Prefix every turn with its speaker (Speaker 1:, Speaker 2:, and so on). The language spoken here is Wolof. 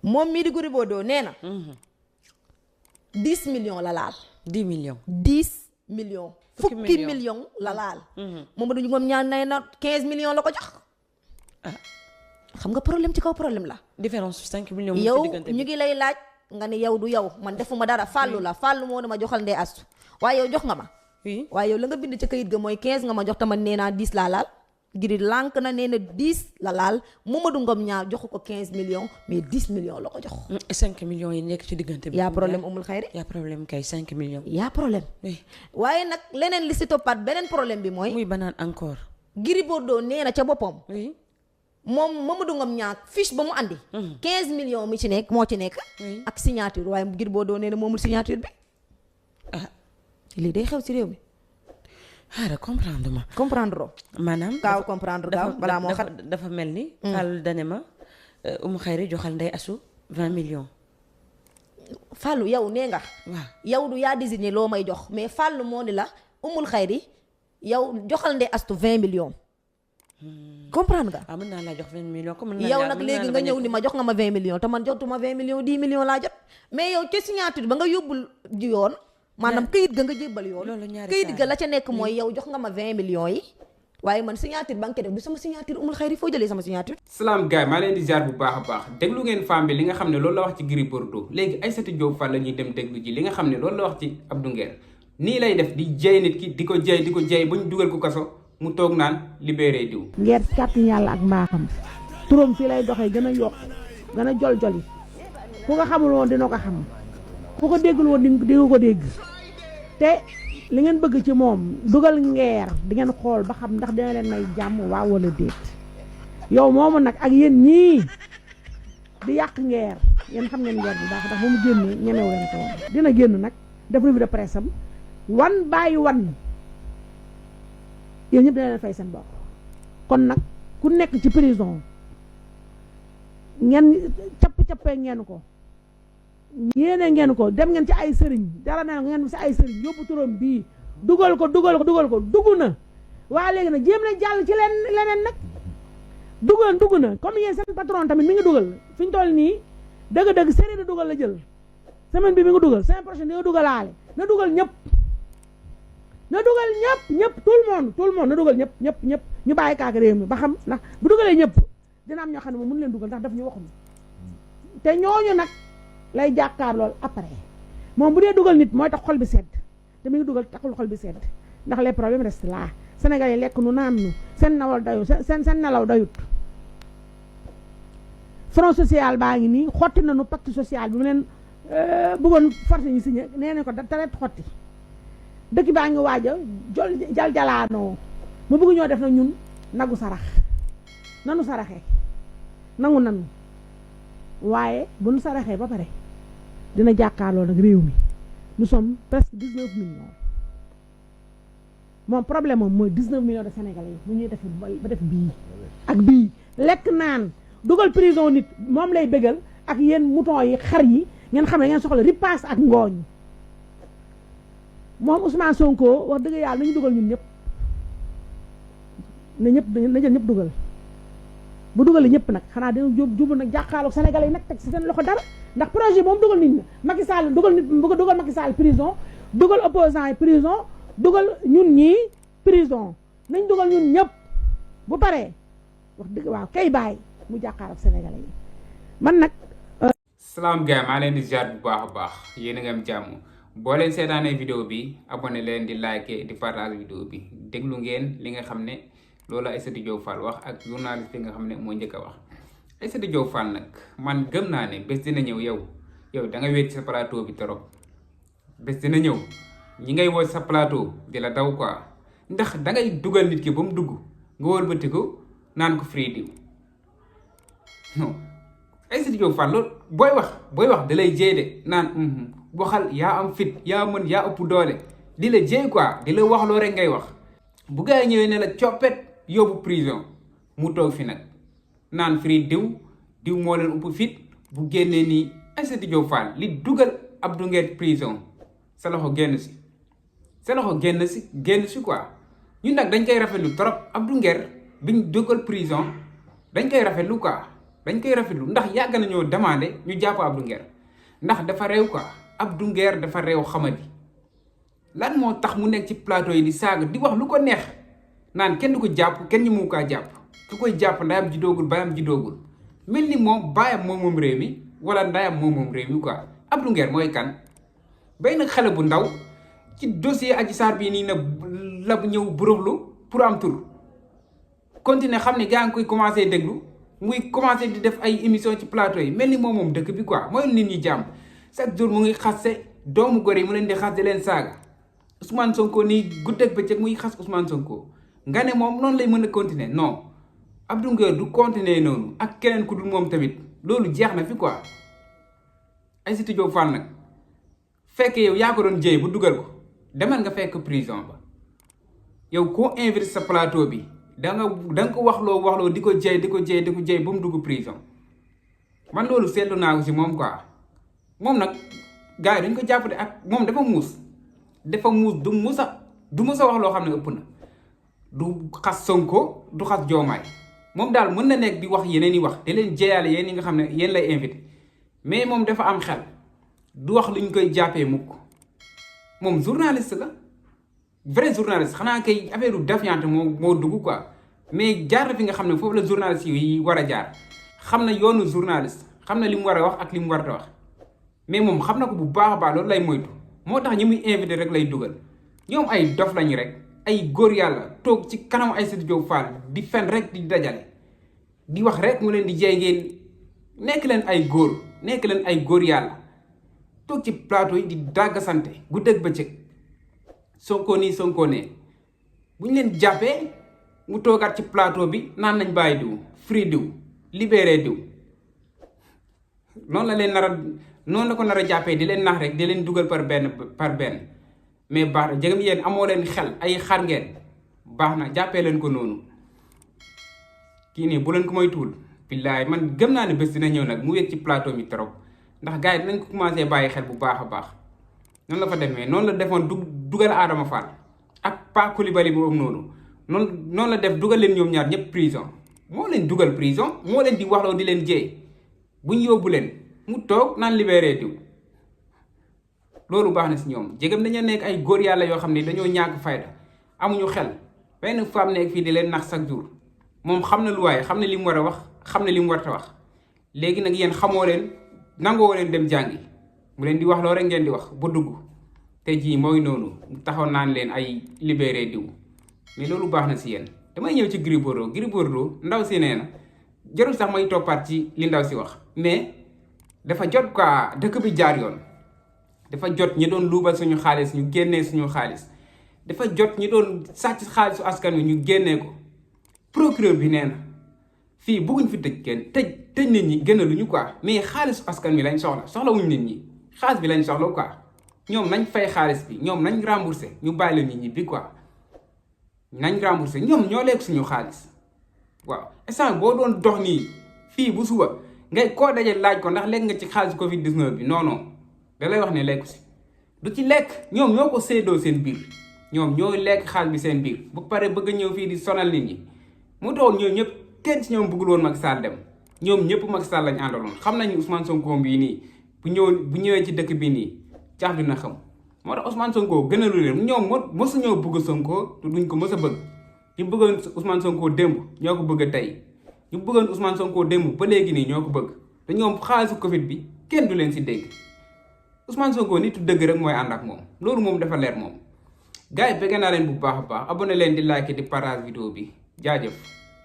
Speaker 1: moom mii di Gris Bordeaux nee na 10 millions la laal
Speaker 2: 10 millions
Speaker 1: 10 millions fukki millions la laal Mamadou Ngom ñaan nay na 15 millions la ko jox xam nga problème ci kaw problème la
Speaker 2: différence 5 millions
Speaker 1: yow ñu ngi lay laaj nga ne yow du yow man defuma dara fàllu la fàllu moo ne ma joxal ndey astu waaye yow jox nga ma waaye yow la nga bind ca kayit ga mooy 15 nga ma jox tamit nee naa 10 laa laal Gris lànk na nee na 10 la laal Mamadou Ngom ñaar joxu ko 15 millions mais 10 millions la ko jox
Speaker 2: 5 millions yi nekk ci diggante bi
Speaker 1: yaa problème umul xayri
Speaker 2: yaa problème kay 5 millions
Speaker 1: yaa problème waaye nag leneen li si toppaat beneen problème bi mooy
Speaker 2: muy banaan encore
Speaker 1: Gris Bordeaux nee na ca boppam
Speaker 2: oui
Speaker 1: moom Mamadou Ngom ñaar fiche ba mu andi 15 millions mi ci nekk moo ci nekk ak signature waaye Gris Bordeaux nee na moomul signature bi lii day xew ci réew mi
Speaker 2: xaaral comprendre maanaam
Speaker 1: gaaw comprendre gaaw balaa moo xam
Speaker 2: dafa mel ni Fall dane ma Umu Xayri joxal Ndey Asu 20 millions
Speaker 1: Fallu yow nee nga
Speaker 2: waaw
Speaker 1: yow du yaa désigné loo may jox mais Fallu moo ni la Umul Xayri yow joxal Ndey Astu 20 millions comprendre nga
Speaker 2: mën naa laa jox 20 millions comme
Speaker 1: yow nag léegi nga ñëw ni ma jox nga ma 20 millions te man jotuma 20 millions 10 millions laa jot mais yow ca signature ba nga yóbbul ji yoon maanaam këyit ga nga jébbal yoon këyit ga la ca nekk mooy yow jox nga ma 20 millions yi waaye man signature ba nga def du sama signature Umul Xayri foo jëlee sama signature
Speaker 3: salaam gars maa leen di ziar bu baax a baax déglu ngeen femme bi li nga xam ne loolu la wax ci Gris Bordeaux léegi Aïssatou Diop Fall la ñuy dem déglu ji li nga xam ne loolu la wax ci Abdou Nguer nii lay def di jey nit ki di ko jey ba ñu dugal ko kaso mu toog naan libéré diw
Speaker 4: Nguer kàttan yàlla ak mbaaxam turam fii lay doxee gën a yokk gën a jol-joli ku ko xamul woon dina ko xam ku ko déggul woon di nga ko dégg te li ngeen bëgg ci moom dugal Nguer di ngeen xool ba xam ndax dina leen may jàmm waaw wala déet yow moomu nag ak yéen ñii di yàq Nguer yéen xam ngeen Nguer bu baax ndax ba mu génnee ñemewu leen ko woon dina génn nag def revue de presse am wan bàyyi wan yéen ñëpp dina leen fay seen bopp kon nag ku nekk ci prison ngeen capp-cappee ngeen ko yéene ngeen ko dem ngeen ci ay sëriñ dara na ngeen ci ay sëriñ yóbbu turam bii dugal ko dugg na waa léegi nag jéem nañ jàll ci leneen nag dugg na comme yéen seen patron tamit mi ngi dugal fi ñu toll nii dëgg-dëgg série de dugal la jël semaine bi mi ngi dugal semaine prochaine di nga dugalaale na dugal ñëpp tout le monde na dugal ñëpp ñu bàyyi kaak réew mi ba xam ndax bu dugalee ñëpp dina am ñoo xam ne moom mënu leen dugal ndax daf ñu waxuñu te ñooñu nag lay jàkkaar lool après moom bu dee dugal nit mooy tax xol bi sedd te mi ngi dugal taxul xol bi sedd ndax les problèmes restent là Sénégal yi lekk nu naan nu seen nalaw dayut seen nalaw dayut front social baa ngi nii xotti nañu pacte social bi mu leen bëggoon forcé ñu signé nee nañ ko da taret xotti dëkk baa ngi waaj a jalaanoo mu bëgg ñoo def na ñun nagu sarax nanu saraxee nangu nanu waaye bu nu saraxee ba pare dina jàkkaarloo nag réew mi nous sommes presque 19 millions moom problème moom mooy 19 millions de sénégalais yi bu ñuy def ba def bii ak bii lekk naan dugal prison nit moom lay bégal ak yéen mouton yi xar yi ngeen xam ne ngeen soxla ripaas ak ngooñ moom Ousmane Sonko wax dëgg yàlla nañu dugal ñun ñëpp na jël ñëpp dugal bu dugalee ñëpp nag xanaa dina jublu nag jàkkaarloog sénégalais yi nag teg ci seen loxo dara ndax projet moom dugal nit ñi Macky Sall dugal nit bëgg dugal Macky Sall prison dugal opposant yi prison dugal ñun ñii prison nañ dugal ñun ñëpp bu paree wax dëgg waaw kay bàyyi mu jàkkaarloog sénégalais yi man nag.
Speaker 3: salaam gars maa leen di ziar bu baax a baax yéen a ngi am jàmm boo leen seetaanee vidéo bi abonné leen di liker di partage vidéo bi déglu ngeen li nga xam ne loolu Aïssatou Diop Fall wax ak journaliste bi nga xam ne moo njëkk a wax Aïssatou Diop Fall nag man gëm naa ne bés dina ñëw yow da nga wéet ci sa plateau bi trop bés dina ñëw ñi ngay woo sa plateau di la daw quoi ndax da ngay dugal nit ki ba mu dugg nga wëlbati ko naan ko free diw non Aïssatou Diop Fall loolu booy wax da lay jey de naan waxal yaa am fit yaa mën yaa ëpp doole di la jey quoi di la wax loo rek ngay wax bu gaa yi ñëwee ne la coppet yóbbu prison mu toog fi nag naan free diw moo leen ëpp fit bu génnee nii Aïssatou Diop Fall li dugal Abdou Nguer prison sa loxo génn si quoi ñun nag dañ koy rafetlu trop Abdou Nguer biñ dugal prison dañ koy rafetlu quoi dañ koy rafetlu ndax yàgg nañoo demandé ñu jàpp Abdou Nguer ndax dafa réew quoi Abdou Nguer dafa réew xamadi lan moo tax mu nekk ci plateau yi di saaga di wax lu ko neex naan kenn du ko jàpp kenn ñu mu kaa jàpp ku koy jàpp ndayam ji doogul bayam ji doogul mel ni moom baayam moom réew mi wala ndayam moom réew mi quoi Abdou Nguer mooy kan bay nag xale bu ndaw ci dossier Adji Sarr bii nii na la ñëw buruxlu pour am tur continuer xam ne gaa ngi koy commencé déglu muy commencé di def ay émission ci plateau yi mel ni moom dëkk bi quoi mooy nit ñi jàmm chaque jour mu ngi xasse doomu góor yi mu leen di xas di leen saaga Ousmane Sonko nii guddeeg bëccëg muy xas Ousmane Sonko nga ne moom noonu lay mën a continuer non Abdou Nguer du continuer noonu ak keneen ku dul moom tamit loolu jeex na fi quoi Aïssatou Diop Fall nag fekkee yow yaa ko doon jëy bu dugal ko demal nga fekk prison ba yow koo invité sa plateau bi da nga ko waxloo di ko jëy ba mu dugg prison man loolu seetlu naa ko si moom quoi moom nag gars yi dañ ko jàppale ak moom dafa muus du musa wax loo xam ne ëpp na du xas Sonko du xas Diomaye moom daal mën na nekk di wax yeneen i wax te leen jeeyaale yéen yi nga xam ne yéen lay invité mais moom dafa am xel du wax lu ñu koy jàppee mukk moom journaliste la vrai journaliste xanaa kay affaire u défiante moo dugg quoi mais jaar na fi nga xam ne foofu la journaliste yi war a jaar xam na yoonu journaliste xam na li mu war a wax ak li mu war a wax mais moom xam na ko bu baax a baax loolu lay moytu moo tax ñi muy invité rek lay dugal ñoom ay dof lañu rek ay góor yàlla toog ci kanam Aïssatou Diop Fall di fen rek di dajale di wax rek mu leen di jey ngeen nekk leen ay góor yàlla toog ci plateau yi di dàggasante guddeeg bëccëg Sonko nii Sonko ne bu ñu leen jàppee mu toogaat ci plateau bi naan nañ bàyyi diw free diw libéré diw noonu la ko nar a jàppee di leen nax rek di leen dugal par benn mais baax na jegam yéen amoo leen xel ay xar ngeen baax na jàppee leen ko noonu kii nii bu leen ko moytuwul billaay man gëm naa ne bés dina ñëw nag mu wéet ci plateau mi trop ndax gars yi dinañ ko commencé bàyyi xel bu baax a baax noonu la fa demee noonu la defoon dugal Adama Fall ak Pa Coulibaly boobu noonu la def dugal leen ñoom ñaar ñëpp prison moo leen dugal prison moo leen di waxloo di leen jéey bu ñu yóbbu leen mu toog naan libéré diw loolu baax na si ñoom jégam dañu nekk ay góor yàlla yoo xam ne dañoo ñàkk fayda amuñu xel benn femme nekk fii di leen nax chaque jour moom xam na lu waaye xam ne li mu war a wax xam ne li mu war a wax léegi nag yéen xamoo leen nangoo leen dem jàngi mu leen di wax loo rek ngeen di wax ba dugg te jii mooy noonu taxaw naan leen ay libéré diw mais loolu baax na si yéen damay ñëw ci Gris Bordeaux ndaw si nee na jarul sax may toppaat ci li ndaw si wax mais dafa jot quoi dëkk bi jaar yoon dafa jot ñi doon luubal suñu xaalis ñu génnee suñu xaalis dafa jot ñi doon sàcc xaalisu askan wi ñu génnee ko procureur bi nee na fii bëgguñ fi tëj kenn tëj nit ñi gënaluñu quoi mais xaalisu askan wi lañ soxlawuñ nit ñi xaalis bi lañ soxla quoi ñoom nañ fay xaalis bi ñoom nañ remboursé ñu bàyyi la nit ñi bi quoi nañ remboursé ñoom ñoo lekk suñu xaalis waaw instant boo doon dox nii fii bu suba ngay koo daje laaj ko ndax lekk nga ci xaalis Covid 19 bi non da lay wax ne lekku si du ci lekk ñoom ñoo ko séedoo seen biir ñoom ñoo lekk xaalis bi seen biir bu pare bëgg a ñëw fii di sonal nit ñi mu taxoon ñoom ñëpp kenn ci ñoom bëggul woon Macky Sall dem ñoom ñëpp Macky Sall lañ àndaloon xam nañu Ousmane Sonko bii nii bu ñëwee ci dëkk bii nii caaf dina xam moo tax Ousmane Sonko gënalu leen ñoom mosuñoo bëgg Sonko te duñ ko mës a bëgg ñu bëggoon Ousmane Sonko démb ñoo ko bëgg tey ñu bëggoon Ousmane Sonko démb ba léegi nii ñoo ko bëgg te ñoom xaalisu Covid bi kenn du leen si dégg Ousmane Sonko nitu dëgg rek mooy ànd ak moom loolu moom dafa leer moom gars yi bëgg naa leen bu baax a baax abonné leen di like di partage vidéo bi jaajëf